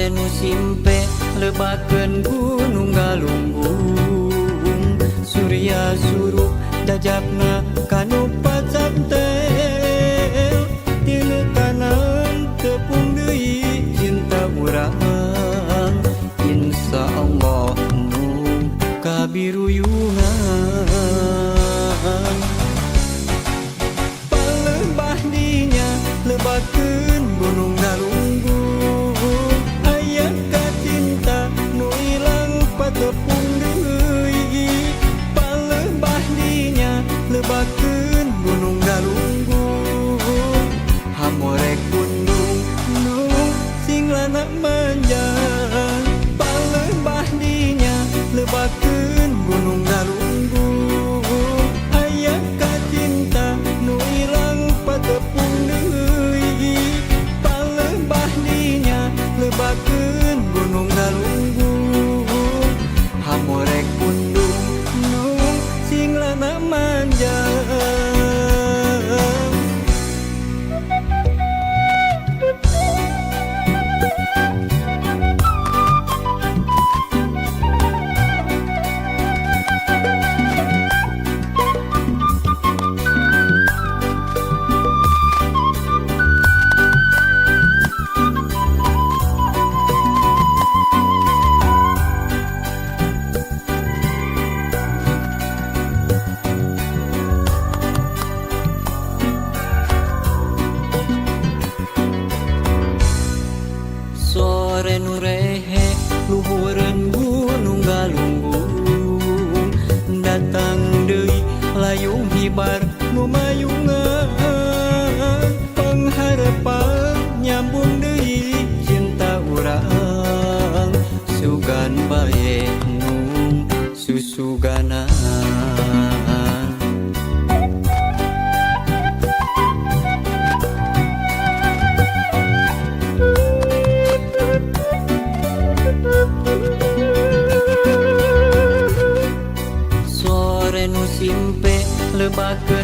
Sore nu simpe lebakeun Gunung Galunggung. Surya surup dajapna kanu pacantel. Tina kanan tepung deui cinta urang. Insya Allah mung kabiruyungan. Palebah dinya lebakeun Gunung Galunggung. Aya kacinta nu ilang patepung deui. Palebah dinya lebakeun Gunung Galunggung. Hamorek pundung nu sing lana manjang. Palebah dinya lebakeun Gunung Galunggung. Aya kacinta nu ilang patepung deui. Palebah dinya lebakeun Gunung Galunggung. Hamorek pundung nu sing lana manjang. Sore nu rehe luhureun Gunung Galunggung. Datang deui layung hibar nu mayungan. Pangharepan nyambung deui cinta urang. Sugan bae mung susuganan. Sore nu simpe lebakeun